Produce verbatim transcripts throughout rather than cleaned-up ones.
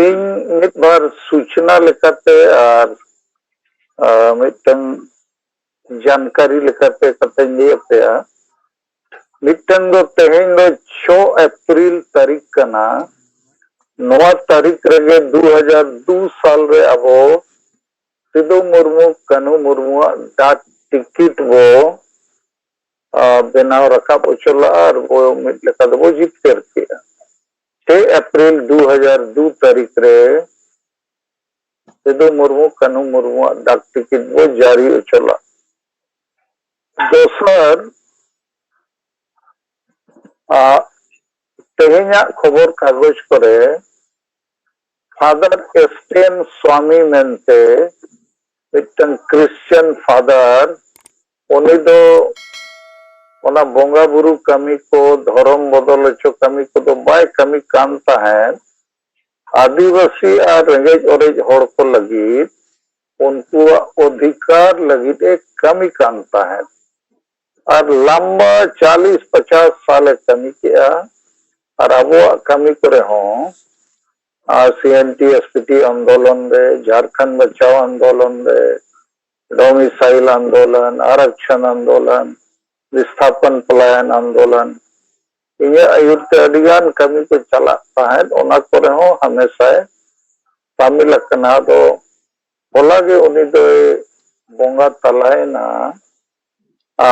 ᱤᱧ ᱢᱤᱫ ᱵᱟᱨ ᱥᱩᱪᱱᱟ ᱞᱮᱠᱟᱛᱮ ᱟᱨ, ᱟᱨ ᱢᱤᱫᱴᱟᱝ ᱡᱟᱱᱠᱟᱨᱤ ᱞᱮᱠᱟᱛᱮ ᱠᱟᱛᱷᱟᱧ ᱞᱟᱹᱭ ᱟᱯᱮᱭᱟ᱾ ᱢᱤᱫᱴᱟᱝ ᱫᱚ ᱛᱮᱦᱮᱧ ᱫᱚ ᱪᱷᱚ ᱮᱯᱨᱤᱞ ᱛᱟᱹᱨᱤᱠᱷ ᱠᱟᱱᱟ᱾ ᱱᱚᱣᱟ ᱛᱟᱹᱨᱤᱠᱷ ᱨᱮᱜᱮ ᱫᱩ ᱦᱟᱡᱟᱨ ᱫᱩ ᱥᱟᱞ ᱨᱮ ᱟᱵᱚ ᱥᱤᱫᱩ ᱢᱩᱨᱢᱩ, ᱠᱟᱹᱱᱦᱩ ᱢᱩᱨᱢᱩᱣᱟᱜ ᱰᱟᱠ ᱴᱤᱠᱤᱴ ᱵᱚ, ᱟ, ᱵᱮᱱᱟᱣ ᱨᱟᱠᱟᱵ ᱦᱚᱪᱚ ᱞᱟᱜᱼᱟ ᱟᱨ ᱵᱚ ᱢᱤᱫ ᱞᱮᱠᱟ ᱛᱮᱵᱚ ᱡᱤᱛᱠᱟᱹᱨ ᱠᱮᱜᱼᱟ᱾ ᱪᱷᱚᱭ ᱮᱯᱨᱤᱞ ᱫᱩ ᱦᱟᱡᱟᱨ ᱫᱩ ᱛᱟᱹᱨᱤᱠᱷ ᱨᱮ ᱥᱤᱫᱩ ᱢᱩᱨᱢᱩ, ᱠᱟᱹᱱᱦᱩ ᱢᱩᱨᱢᱩᱣᱟᱜ ᱰᱟᱠ ᱴᱤᱠᱤᱴ ᱵᱚ ᱡᱟᱹᱨᱤ ᱦᱚᱪᱚ ᱞᱟᱜᱼᱟ᱾ ᱫᱚᱥᱟᱨ, ᱟ, ᱛᱮᱦᱮᱧᱟᱜ ᱠᱷᱚᱵᱚᱨ ᱠᱟᱜᱚᱡᱽ ᱠᱚᱨᱮ ᱯᱷᱟᱫᱟᱨ ᱮᱥᱴᱮᱱ ᱥᱣᱟᱢᱤ ᱢᱮᱱᱛᱮ ᱢᱤᱫᱴᱟᱝ ᱠᱨᱤᱥᱪᱤᱭᱟᱱ ᱯᱷᱟᱫᱟᱨ, ᱩᱱᱤ ᱫᱚ ᱚᱱᱟ ᱵᱚᱸᱜᱟ ᱵᱩᱨᱩ ᱠᱟᱹᱢᱤ ᱠᱚ, ᱫᱷᱚᱨᱚᱢ ᱵᱚᱫᱚᱞ ᱦᱚᱪᱚ ᱠᱟᱹᱢᱤ ᱠᱚᱫᱚ ᱵᱟᱭ ᱠᱟᱹᱢᱤ ᱠᱟᱱ ᱛᱟᱦᱮᱸᱫ᱾ ᱟᱹᱫᱤᱵᱟᱹᱥᱤ ᱟᱨ ᱨᱮᱸᱜᱮᱡ ᱚᱨᱮᱡ ᱦᱚᱲ ᱠᱚ ᱞᱟᱹᱜᱤᱫ ᱩᱱᱠᱩᱣᱟᱜ ᱚᱫᱷᱤᱠᱟᱨ ᱞᱟᱹᱜᱤᱫ ᱮ ᱠᱟᱹᱢᱤ ᱠᱟᱱ ᱛᱟᱦᱮᱸᱫ᱾ ᱟᱨ ᱞᱟᱢᱵᱟ ᱪᱟᱞᱤᱥ ᱯᱚᱪᱟᱥ ᱥᱟᱞᱮ ᱠᱟᱹᱢᱤ ᱠᱮᱜᱼᱟ᱾ ᱟᱨ ᱟᱵᱚᱣᱟᱜ ᱠᱟᱹᱢᱤ ᱠᱚᱨᱮ ᱦᱚᱸ, ᱟᱨ ᱥᱤ N T S P T ᱟᱱᱫᱳᱞᱚᱱ ᱨᱮ, ᱡᱷᱟᱲᱠᱷᱚᱸᱰ ᱵᱟᱪᱟᱣ ᱟᱱᱫᱳᱞᱚᱱ ᱨᱮ, ᱰᱚᱢᱤᱥᱟᱭᱤᱞ ᱟᱱᱫᱳᱞᱚᱱ, ᱟᱨᱟᱠᱥᱚᱱ ᱟᱱᱫᱳᱞᱚᱱ, ᱵᱤᱥᱛᱷᱟᱯᱚᱱ ᱯᱚᱞᱟᱭᱚᱱ ᱟᱱᱫᱳᱞᱚᱱ, ᱤᱧᱟᱹᱜ ᱟᱹᱭᱩᱨ ᱛᱮ ᱟᱹᱰᱤ ᱜᱟᱱ ᱠᱟᱹᱢᱤ ᱠᱚ ᱪᱟᱞᱟᱜ ᱛᱟᱦᱮᱸᱫ᱾ ᱚᱱᱟ ᱠᱚᱨᱮ ᱦᱚᱸ ᱦᱟᱢᱮᱥᱟᱭ ᱥᱟᱢᱤᱞ ᱟᱠᱟᱱᱟ᱾ ᱟᱫᱚ ᱦᱚᱞᱟ ᱜᱮ ᱩᱱᱤ ᱫᱚᱭ ᱵᱚᱸᱜᱟ ᱛᱟᱞᱟᱭᱮᱱᱟ᱾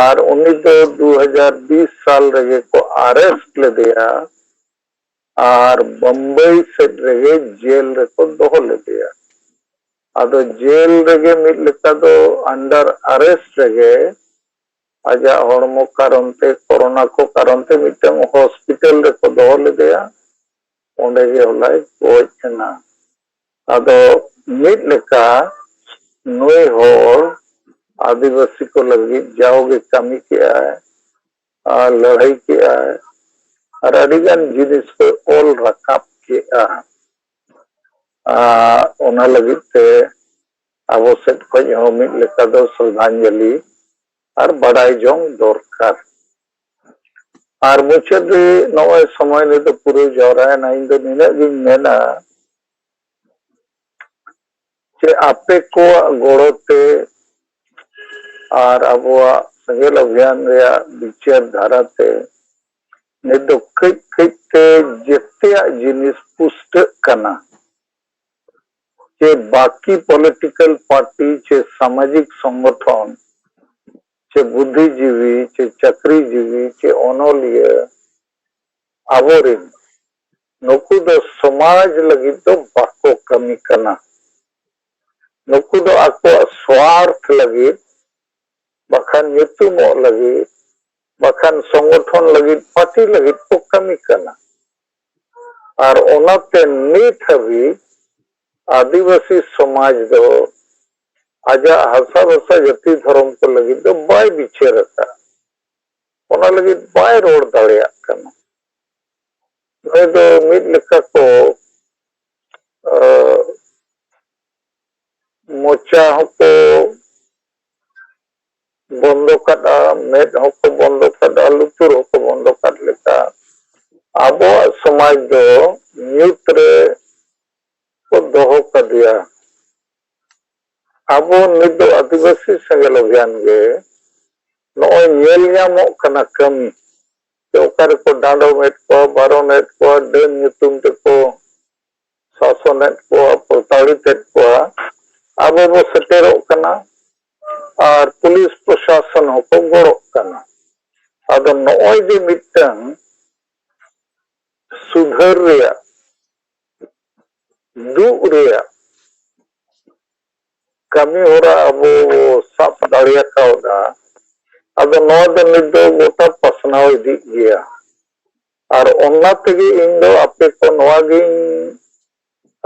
ᱟᱨ ᱩᱱᱤ ᱫᱚ ᱫᱩ ᱦᱟᱡᱟᱨ ᱵᱤᱥ ᱥᱟᱞ ᱨᱮᱜᱮ ᱠᱚ ᱟᱨᱮᱥᱴ ᱞᱮᱫᱮᱭᱟ ᱟᱨ ᱵᱚᱢᱵᱟᱭ ᱥᱮᱫ ᱨᱮᱜᱮ ᱡᱮᱞ ᱨᱮᱠᱚ ᱫᱚᱦᱚ ᱞᱮᱫᱮᱭᱟ᱾ ᱟᱫᱚ ᱡᱮᱞ ᱨᱮᱜᱮ ᱢᱤᱫ ᱞᱮᱠᱟ ᱫᱚ under arrest ᱨᱮᱜᱮ ᱟᱡᱟᱜ ᱦᱚᱲᱢᱚ ᱠᱟᱨᱚᱱ ᱛᱮ, ᱠᱚᱨᱳᱱᱟ ᱠᱚ ᱠᱟᱨᱚᱱ ᱛᱮ ᱢᱤᱫᱴᱟᱝ ᱦᱚᱥᱯᱤᱴᱟᱞ ᱨᱮᱠᱚ ᱫᱚᱦᱚ ᱞᱮᱫᱮᱭᱟ᱾ ᱚᱸᱰᱮ ᱜᱮ ᱦᱚᱞᱟᱭ ᱜᱚᱡ ᱮᱱᱟ᱾ ᱟᱫᱚ ᱢᱤᱫ ᱞᱮᱠᱟ ᱱᱩᱭ ᱦᱚᱲ ᱟᱹᱫᱤᱵᱟᱹᱥᱤ ᱠᱚ ᱞᱟᱹᱜᱤᱫ ᱡᱟᱣᱜᱮ ᱠᱟᱹᱢᱤ ᱠᱮᱜᱼᱟᱭ ᱟᱨ ᱞᱟᱹᱲᱦᱟᱹᱭ ᱠᱮᱜᱼᱟᱭ ᱟᱨ ᱟᱹᱰᱤᱜᱟᱱ ᱡᱤᱱᱤᱥ ᱠᱚ ᱚᱞ ᱨᱟᱠᱟᱵ ᱠᱮᱜᱼᱟ᱾ ᱟᱨ ᱚᱱᱟ ᱞᱟᱹᱜᱤᱫ ᱛᱮ ᱟᱵᱚ ᱥᱮᱫ ᱠᱷᱚᱱ ᱦᱚᱸ ᱢᱤᱫ ᱞᱮᱠᱟ ᱫᱚ ᱥᱨᱚᱫᱷᱟᱧᱡᱚᱞᱤ ᱟᱨ ᱵᱟᱰᱟᱭ ᱡᱚᱝ ᱫᱚᱨᱠᱟᱨ᱾ ᱟᱨ ᱢᱩᱪᱟᱹᱫ ᱨᱮ ᱱᱚᱜᱼᱚᱭ ᱥᱚᱢᱚᱭ ᱱᱤᱛ ᱫᱚ ᱯᱩᱨᱟᱹᱣ ᱡᱟᱣᱨᱟᱭᱮᱱᱟ, ᱤᱧ ᱫᱚ ᱱᱤᱱᱟᱹᱜ ᱜᱤᱧ ᱢᱮᱱᱟ ᱟᱯᱮ ᱠᱚᱣᱟᱜ ᱜᱚᱲᱚ ᱛᱮ ᱟᱨ ᱟᱵᱚᱣᱟᱜ ᱥᱮᱸᱜᱮᱞ ᱚᱵᱷᱤᱭᱟᱱ ᱨᱮᱭᱟᱜ ᱵᱤᱪᱟᱹᱨ ᱫᱷᱟᱨᱟ ᱛᱮ ᱱᱤᱛ ᱫᱚ ᱠᱟᱹᱡ ᱠᱟᱹᱡ ᱛᱮ ᱡᱮᱛᱮᱭᱟᱜ ᱡᱤᱱᱤᱥ ᱯᱩᱥᱴᱟᱹᱜ ᱠᱟᱱᱟ᱾ ᱪᱮ ᱵᱟᱠᱤ political party ᱪᱮ ᱥᱟᱢᱟᱡᱤᱠ ᱥᱚᱝᱜᱚᱴᱷᱚᱱ ᱪᱮ ᱵᱩᱫᱽᱫᱷᱤᱡᱤᱵᱤ ᱪᱮ ᱪᱟᱹᱠᱨᱤᱡᱤᱵᱤ ᱪᱮ ᱚᱱᱚᱞᱤᱭᱟᱹ, ᱟᱵᱚᱨᱤᱱ ᱱᱩᱠᱩ ᱫᱚ ᱥᱚᱢᱟᱡᱽ ᱞᱟᱹᱜᱤᱫ ᱫᱚ ᱵᱟᱠᱚ ᱠᱟᱹᱢᱤ ᱠᱟᱱᱟ᱾ ᱱᱩᱠᱩ ᱫᱚ ᱟᱠᱚᱣᱟᱜ ᱥᱣᱟᱨᱛᱷ ᱞᱟᱹᱜᱤᱫ, ᱵᱟᱠᱷᱟᱱ ᱧᱩᱛᱩᱢᱚᱜ ᱞᱟᱹᱜᱤᱫ, ᱵᱟᱠᱷᱟᱱ ᱥᱚᱝᱜᱚᱴᱷᱚᱱ ᱞᱟᱹᱜᱤᱫ, ᱯᱟᱨᱴᱤ ᱞᱟᱹᱜᱤᱫ ᱠᱚ ᱠᱟᱹᱢᱤ ᱠᱟᱱᱟ᱾ ᱟᱨ ᱚᱱᱟᱛᱮ ᱱᱤᱛ ᱦᱟᱹᱵᱤᱡ ᱟᱹᱫᱤᱵᱟᱹᱥᱤ ᱥᱚᱢᱟᱡᱽ ᱫᱚ ᱟᱡᱟᱜ ᱦᱟᱥᱟ ᱵᱷᱟᱥᱟ ᱡᱟᱹᱛᱤ ᱫᱷᱚᱨᱚᱢ ᱠᱚ ᱞᱟᱹᱜᱤᱫ ᱫᱚ ᱵᱟᱭ ᱵᱤᱪᱟᱹᱨ ᱟᱠᱟᱫ, ᱚᱱᱟ ᱞᱟᱹᱜᱤᱫ ᱵᱟᱭ ᱨᱚᱲ ᱫᱟᱲᱮᱭᱟᱜ ᱠᱟᱱᱟ᱾ ᱱᱩᱭ ᱫᱚ ᱢᱤᱫ ᱞᱮᱠᱟ ᱠᱚ, ᱟᱸ, ᱢᱚᱪᱟ ᱦᱚᱸᱠᱚ ᱵᱚᱱᱫᱚ ᱠᱟᱫᱼᱟ, ᱢᱮᱫ ᱦᱚᱸᱠᱚ ᱵᱚᱱᱫᱚ ᱠᱟᱫᱼᱟ, ᱞᱩᱛᱩᱨ ᱦᱚᱸᱠᱚ ᱵᱚᱱᱫᱚ ᱠᱟᱫ ᱞᱮᱠᱟ ᱟᱵᱚᱣᱟᱜ ᱥᱚᱢᱟᱡᱽ ᱫᱚ ᱧᱩᱛ ᱨᱮ ᱠᱚ ᱫᱚᱦᱚ ᱠᱟᱫᱮᱭᱟ᱾ ᱟᱵᱚ ᱱᱤᱛ ᱫᱚ ᱟᱹᱫᱤᱵᱟᱹᱥᱤ ᱥᱮᱸᱜᱮᱞ ᱚᱵᱷᱤᱭᱟᱱ ᱜᱮ ᱱᱚᱜᱼᱚᱭ ᱧᱮᱞ ᱧᱟᱢᱚᱜ ᱠᱟᱱᱟ ᱠᱟᱹᱢᱤ᱾ ᱡᱮ ᱚᱠᱟ ᱨᱮᱠᱚ ᱰᱟᱸᱰᱚᱢᱮᱫ ᱠᱚᱣᱟ, ᱵᱟᱨᱚᱱᱮᱫ ᱠᱚᱣᱟ, ᱰᱟᱹᱱ ᱧᱩᱛᱩᱢ ᱛᱮᱠᱚ ᱥᱟᱥᱚᱱᱮᱫ ᱠᱚᱣᱟ, ᱯᱨᱚᱛᱟᱲᱤᱛᱮᱫ ᱠᱚᱣᱟ, ᱟᱵᱚ ᱵᱚ ᱥᱮᱴᱮᱨᱚᱜ ᱠᱟᱱᱟ᱾ ᱟᱨ ᱯᱩᱞᱤᱥ ᱯᱨᱚᱥᱟᱥᱚᱱ ᱦᱚᱸᱠᱚ ᱜᱚᱲᱚᱜ ᱠᱟᱱᱟ᱾ ᱟᱫᱚ ᱱᱚᱜᱼᱚᱭ ᱡᱮ ᱢᱤᱫᱴᱟᱝ ᱥᱩᱫᱷᱟᱹᱨ ᱨᱮᱭᱟᱜ, ᱫᱩᱜ ᱨᱮᱭᱟᱜ ᱠᱟᱹᱢᱤ ᱦᱚᱨᱟ ᱟᱵᱚ ᱵᱚ ᱥᱟᱵ ᱫᱟᱲᱮ ᱟᱠᱟᱣᱫᱟ, ᱟᱫᱚ ᱱᱚᱣᱟ ᱫᱚ ᱱᱤᱛ ᱫᱚ ᱜᱚᱴᱟ ᱯᱟᱥᱱᱟᱣ ᱤᱫᱤᱜ ᱜᱮᱭᱟ᱾ ᱟᱨ ᱚᱱᱟ ᱛᱮᱜᱮ ᱤᱧ ᱫᱚ ᱟᱯᱮ ᱠᱚ ᱱᱚᱣᱟ ᱜᱤᱧ,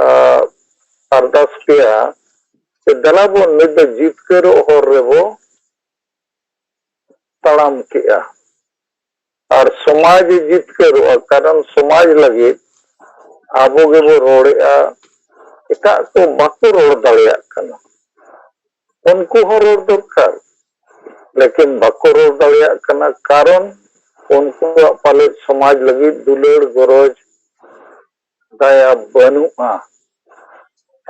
ᱟ, ᱟᱨᱫᱟᱥ ᱯᱮᱭᱟ ᱡᱮ ᱫᱮᱞᱟ ᱵᱚᱱ ᱱᱤᱛ ᱫᱚ ᱡᱤᱛᱠᱟᱹᱨᱚᱜ ᱦᱚᱨ ᱨᱮᱵᱚ ᱛᱟᱲᱟᱢ ᱠᱮᱜᱼᱟ᱾ ᱟᱨ ᱥᱚᱢᱟᱡᱽ ᱮ ᱡᱤᱛᱠᱟᱹᱨᱚᱜᱼᱟ, ᱠᱟᱨᱚᱱ ᱥᱚᱢᱟᱡᱽ ᱞᱟᱹᱜᱤᱫ ᱟᱵᱚ ᱜᱮᱵᱚ ᱨᱚᱲᱮᱜᱼᱟ, ᱮᱴᱟᱜ ᱠᱚ ᱵᱟᱠᱚ ᱨᱚᱲ ᱫᱟᱲᱮᱭᱟᱜ ᱠᱟᱱᱟ᱾ ᱩᱱᱠᱩ ᱦᱚᱸ ᱨᱚᱲ ᱫᱚᱨᱠᱟᱨ, ᱞᱮᱠᱤᱱ ᱵᱟᱠᱚ ᱨᱚᱲ ᱫᱟᱲᱮᱭᱟᱜ ᱠᱟᱱᱟ, ᱠᱟᱨᱚᱱ ᱩᱱᱠᱩᱣᱟᱜ ᱯᱟᱞᱮᱫ ᱥᱚᱢᱟᱡᱽ ᱞᱟᱹᱜᱤᱫ ᱫᱩᱞᱟᱹᱲ ᱜᱚᱨᱚᱡᱽ ᱫᱟᱭᱟ ᱵᱟᱹᱱᱩᱜᱼᱟ᱾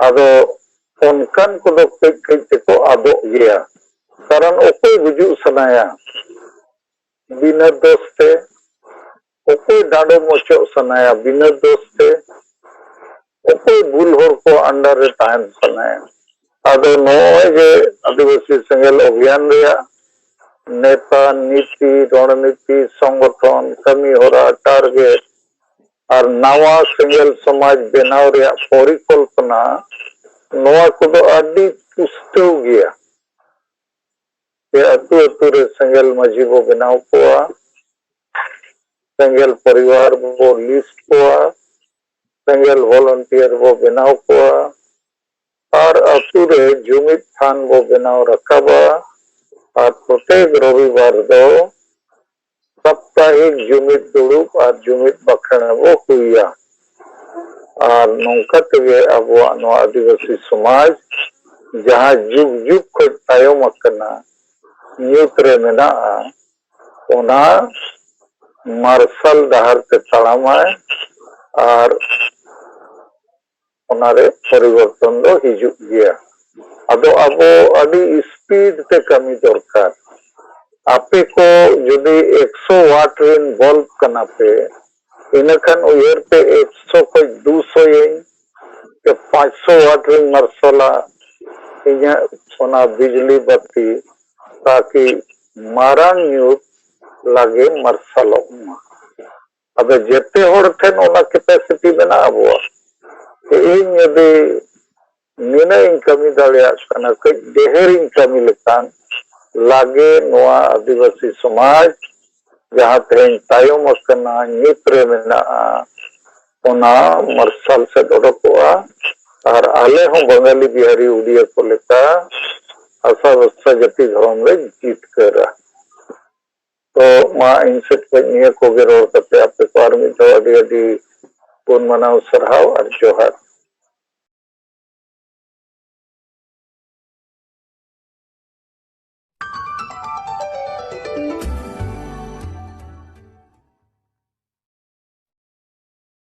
ᱟᱫᱚ ᱚᱱᱠᱟᱱ ᱠᱚᱫᱚ ᱠᱟᱹᱡ ᱠᱟᱹᱡ ᱛᱮᱠᱚ ᱟᱫᱚᱜ ᱜᱮᱭᱟ᱾ ᱠᱟᱨᱚᱱ ᱚᱠᱚᱭ ᱜᱩᱡᱩᱜ ᱥᱟᱱᱟᱭᱟ ᱵᱤᱱᱟᱹ ᱫᱳᱥ ᱛᱮ, ᱚᱠᱚᱭ ᱰᱟᱸᱰᱚᱢ ᱚᱪᱚᱜ ᱥᱟᱱᱟᱭᱟ ᱵᱤᱱᱟᱹ ᱫᱳᱥ ᱛᱮ, ᱚᱠᱚᱭ ᱵᱷᱩᱞ ᱦᱚᱲ ᱠᱚ under ᱨᱮ ᱛᱟᱦᱮᱱ ᱥᱟᱱᱟᱭᱟ? ᱟᱫᱚ ᱱᱚᱜᱼᱚᱭ ᱡᱮ ᱟᱹᱫᱤᱵᱟᱹᱥᱤ ᱥᱮᱸᱜᱮᱞ ᱚᱵᱷᱤᱭᱟᱱ ᱨᱮᱭᱟᱜ ᱱᱮᱛᱟ, ᱱᱤᱛᱤ, ᱨᱚᱬᱱᱤᱛᱤ, ᱥᱚᱝᱜᱚᱴᱷᱚᱱ, ᱠᱟᱹᱢᱤ ᱦᱚᱨᱟ, target ᱟᱨ ᱱᱟᱣᱟ ᱥᱮᱸᱜᱮᱞ ᱥᱚᱢᱟᱡᱽ ᱵᱮᱱᱟᱣ ᱨᱮᱭᱟᱜ ᱯᱚᱨᱤᱠᱚᱞᱯᱚᱱᱟ, ᱱᱚᱣᱟ ᱠᱚᱫᱚ ᱟᱹᱰᱤ ᱯᱩᱥᱴᱟᱹᱣ ᱜᱮᱭᱟ᱾ ᱡᱮ ᱟᱹᱛᱩ ᱟᱹᱛᱩ ᱨᱮ ᱥᱮᱸᱜᱮᱞ ᱢᱟᱹᱡᱷᱤ ᱵᱚ ᱵᱮᱱᱟᱣ ᱠᱚᱣᱟ, ᱥᱮᱸᱜᱮᱞ ᱯᱚᱨᱤᱵᱟᱨ ᱵᱚ list ᱠᱚᱣᱟ, ᱥᱮᱸᱜᱮᱞ volunteer ᱵᱚ ᱵᱮᱱᱟᱣ ᱠᱚᱣᱟ, ᱟᱨ ᱟᱹᱛᱩ ᱨᱮ ᱡᱩᱢᱤᱫ ᱛᱷᱟᱱ ᱵᱚ ᱵᱮᱱᱟᱣ ᱨᱟᱠᱟᱵᱟ, ᱟᱨ ᱯᱨᱚᱛᱮᱠ ᱨᱚᱵᱤᱵᱟᱨ ᱫᱚ ᱥᱟᱯᱛᱟᱦᱤᱠ ᱡᱩᱢᱤᱫ ᱫᱩᱲᱩᱵ ᱟᱨ ᱡᱩᱢᱤᱫ ᱵᱟᱠᱷᱮᱬ ᱵᱚ ᱦᱩᱭᱟ᱾ ᱟᱨ ᱱᱚᱝᱠᱟ ᱛᱮᱜᱮ ᱟᱵᱚᱣᱟᱜ ᱱᱚᱣᱟ ᱟᱹᱫᱤᱵᱟᱹᱥᱤ ᱥᱚᱢᱟᱡᱽ, ᱡᱟᱦᱟᱸ ᱡᱩᱜᱽ ᱡᱩᱜᱽ ᱠᱷᱚᱱ ᱛᱟᱭᱚᱢ ᱟᱠᱟᱱᱟ, ᱧᱩᱛ ᱨᱮ ᱢᱮᱱᱟᱜᱼᱟ, ᱚᱱᱟ ᱢᱟᱨᱥᱟᱞ ᱰᱟᱦᱟᱨ ᱛᱮ ᱛᱟᱲᱟᱢᱟᱭ ᱟᱨ ᱚᱱᱟᱨᱮ ᱯᱚᱨᱤᱵᱚᱨᱛᱚᱱ ᱫᱚ ᱦᱤᱡᱩᱜ ᱜᱮᱭᱟ᱾ ᱟᱫᱚ ᱟᱵᱚ ᱟᱹᱰᱤ speed ᱛᱮ ᱠᱟᱹᱢᱤ ᱫᱚᱨᱠᱟᱨ᱾ ᱟᱯᱮ ᱠᱚ ᱡᱩᱫᱤ ᱮᱠᱥᱚ watt ᱨᱮᱱ bulb ᱠᱟᱱᱟ ᱯᱮ, ᱤᱱᱟᱹᱠᱷᱟᱱ ᱩᱭᱦᱟᱹᱨ ᱯᱮ ᱮᱠᱥᱚ ᱠᱷᱚᱱ ᱫᱩᱥᱚ ᱭᱟᱹᱧ, ᱥᱮ ᱯᱟᱸᱪᱥᱚ watt ᱨᱮᱱ ᱢᱟᱨᱥᱟᱞᱟ ᱤᱧᱟᱹᱜ ᱚᱱᱟ ᱵᱤᱡᱽᱞᱤ ᱵᱟᱹᱛᱤ, ᱛᱟᱠᱤ ᱢᱟᱨᱟᱝ ᱧᱩᱛ ᱞᱟᱜᱮ ᱢᱟᱨᱥᱟᱞᱚᱜ ᱢᱟ᱾ ᱟᱫᱚ ᱡᱮᱛᱮ ᱦᱚᱲ ᱴᱷᱮᱱ ᱚᱱᱟ capacity ᱢᱮᱱᱟᱜᱼᱟ ᱟᱵᱚᱣᱟᱜ᱾ ᱡᱮ ᱤᱧ ᱡᱩᱫᱤ ᱱᱤᱱᱟᱹᱜ ᱤᱧ ᱠᱟᱹᱢᱤ ᱫᱟᱲᱮᱭᱟᱜ ᱠᱟᱱᱟ, ᱠᱟᱹᱡ ᱰᱷᱮᱨ ᱤᱧ ᱠᱟᱹᱢᱤ ᱞᱮᱠᱷᱟᱱ ᱞᱟᱜᱮ ᱱᱚᱣᱟ ᱟᱹᱫᱤᱵᱟᱹᱥᱤ ᱥᱚᱢᱟᱡᱽ, ᱡᱟᱦᱟᱸ ᱛᱮᱦᱮᱧ ᱛᱟᱭᱚᱢ ᱟᱠᱟᱱᱟ, ᱧᱩᱛ ᱨᱮ ᱢᱮᱱᱟᱜᱼᱟ, ᱚᱱᱟ ᱢᱟᱨᱥᱟᱞ ᱥᱮᱫ ᱚᱰᱚᱠᱚᱜᱼᱟ᱾ ᱟᱨ ᱟᱞᱮ ᱦᱚᱸ ᱵᱟᱝᱜᱟᱞᱤ ᱵᱤᱦᱟᱨᱤ ᱩᱰᱤᱭᱟ ᱠᱚ ᱞᱮᱠᱟ ᱟᱥᱟ ᱵᱷᱚᱨᱥᱟ ᱡᱟᱹᱛᱤ ᱫᱷᱚᱨᱚᱢ ᱞᱮ ᱡᱤᱛᱠᱟᱹᱨᱟ᱾ ᱛᱚ ᱢᱟ ᱤᱧ ᱥᱮᱫ ᱠᱷᱚᱱ ᱱᱤᱭᱟᱹ ᱠᱚᱜᱮ ᱨᱚᱲ ᱠᱟᱛᱮ ᱟᱯᱮ ᱠᱚ ᱟᱨ ᱢᱤᱫ ᱫᱷᱟᱣ ᱟᱹᱰᱤ ᱟᱹᱰᱤ ᱜᱩᱱ ᱢᱟᱱᱟᱣ ᱥᱟᱨᱦᱟᱣ ᱟᱨ ᱡᱚᱦᱟᱨ᱾